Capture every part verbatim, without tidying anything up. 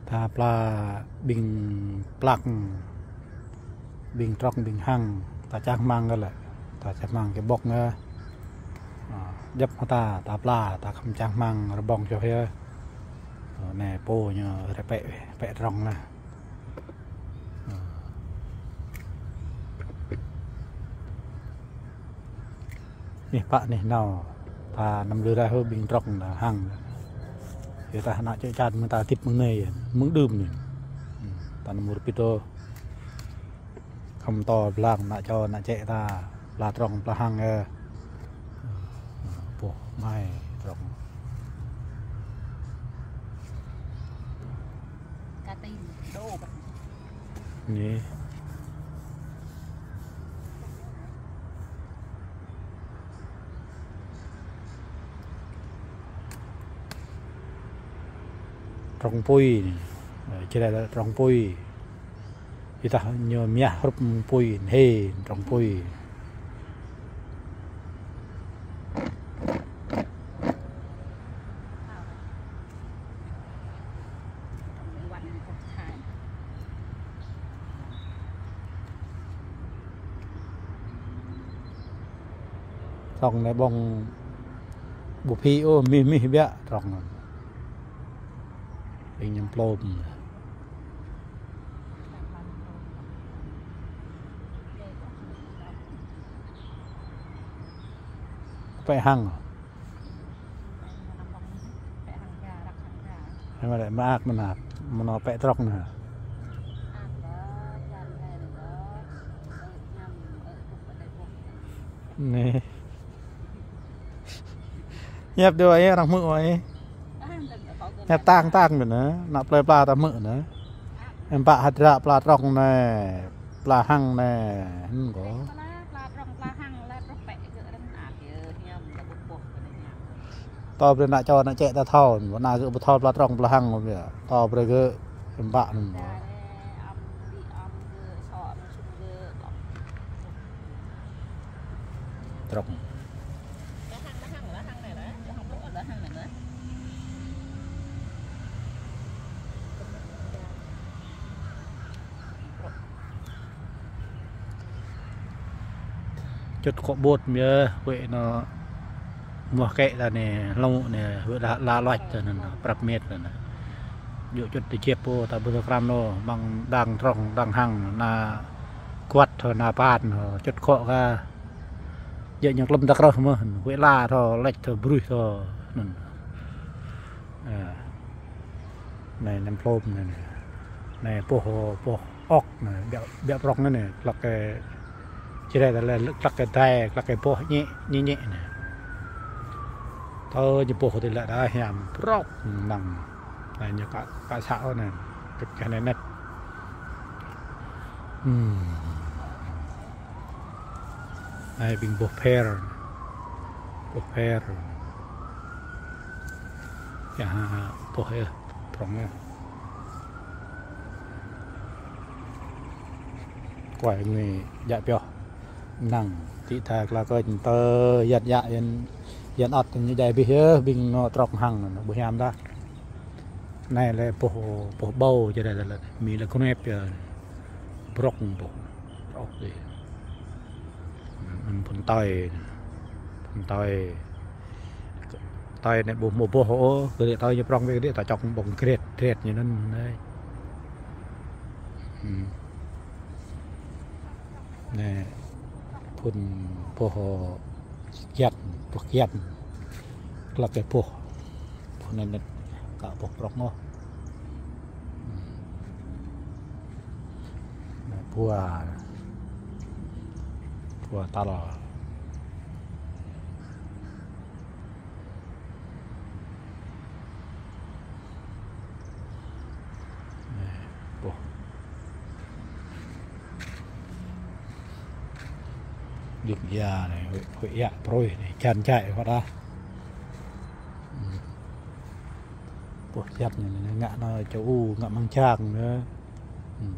Ta pla ƀing plak, ƀing trŏng, ƀing hăng, ta čang rơmang kơ lĕ. Ta čang rơmang kơ ƀŏk ngă. Ơ, djŏp mơta, ta pla, ta khŏm čang rơmang rơbong čô hia. Ơ, anai pô ñu rơpĕ, pĕ trŏng anai. Ơ. Anih pă anih nao, ta anăm lui rai hơ ƀing trŏng ta hăng. Yua ta ană čư̆ čan mơ̆ng ta hơdip mơ̆ng anai, mơ̆ng đưm anai. Hmm, ta anăm ur pit ôh. Khŏm tơl blang ană čô ană čĕ ta, pla trŏng pla hăng ơ. Boh mai trŏng. Anai. Trŏng apui anai. Ơ, čơđai trŏng apui. Yua ta ñu mơhiăh hrup apui, hê, trŏng apui. Trŏng anai ƀơ̆ng ƀu phĭ ôh, mih mih biă trŏng anai. Ƀing ñăm plôm. Pĕ hăng. Hăng lĕ mơak mơnap, mơnô pĕ trŏng anai. Anai. Hiăp dua ai, arăng hmư̆ ai. Hiăp tang tang ƀơi anai, ană plơi pla ta hmư̆ anai. Em pă hơdră pla trŏng anai, pla hăng anai, hơnŭn kơ. Tơl brơi ană čô ană čĕ ta thâo, ană gơ̆ ƀu thâo pla trŏng pla hăng ôh. Tơl brơi gơ̆ em pă anŭn. Trŏng. Čŭt kŏ ƀôt mơ̆, huĭ anŭn mơ̆ kĕ ta anai, hlâo anai, huĭ la, la luač ta anŭn, prăp mĕt ta anŭn. Djơ̆ čŭt tơ jĕp pô, ta ƀu thâo krăn ôh, mơ̆ng đang trŏng, đang hăng, ană kuăt, ană pan, čŭt kŏ kơ. Djơ̆ ñu klŭm ta krơh mơ̆n, huĭ la thâo, lĕč thâo, bruih thâo, anŭn. Ơ. Anai, ñăm plôm anai, anai. Anai, boh, boh ŏk anai, biă, biă prŏng anai, anai. Klăk kơ čơđai ta lĕ, klăk kơ dai, klăk kơ boh ñĕ, ñĕ, ñĕ anai. Tơl ñu boh tơlơi đa hiam, prŏng mơ̆ng. Anai, ñu ka, ka sa anai, kơ, kơ anai net. Hmm. Anai ƀing boh phêr. Boh phêr. Yơh, boh yơh, prŏng yơh. Kuai ngui djă pioh. Năng, ti tha kla kơ tơ yăt yă yăn, yăn ăt ñu djai bih yơh, ƀing anŭn trŏng hăng anŭn, ƀu hiam dah. Anai lĕ boh, boh ƀâo čơđai ta lĕ, mi lĕ kơnep yơh. Prŏng boh. Prŏng dih. Anŭn phŭn tơi. Phŭn tơi. Tơi anai ƀu hmâo boh ôh, kơđi tơi ñu prŏng wơ̆t kơđi ta čŏk ƀơ̆ng gret, gret ñu anŭn anai. Hmm. Anai, phŭn boh kiăt, boh kiăt. Klăk kơ boh. Boh anai anai, ka boh prŏng ôh. Anai, bua. Bua tal. Anai, boh. Dik ia anai, huĭ, huĭ ia pruih anai, čan čai kơ ta. Hmm. Boh čăt anai, anai, ngă anai čô u, ngă mơ̆ng čang anai. Hmm.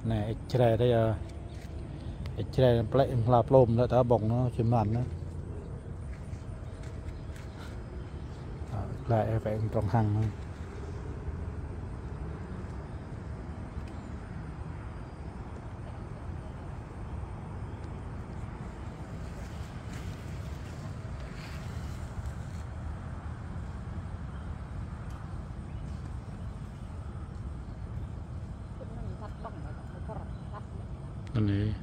Anai, ĕč čơrai ta yơh. Ĕč čơrai plĕ hla plôm lĕ ta ƀơ̆ng anai, či mơ̆n anai. Ơ, glaĭ ĕ pĕ trŏng hăng anai. Anai.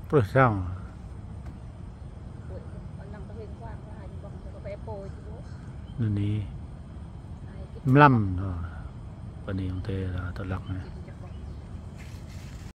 Prơh sang. Anai. Mlam. Pơ anai yong tê la tơlăk anai.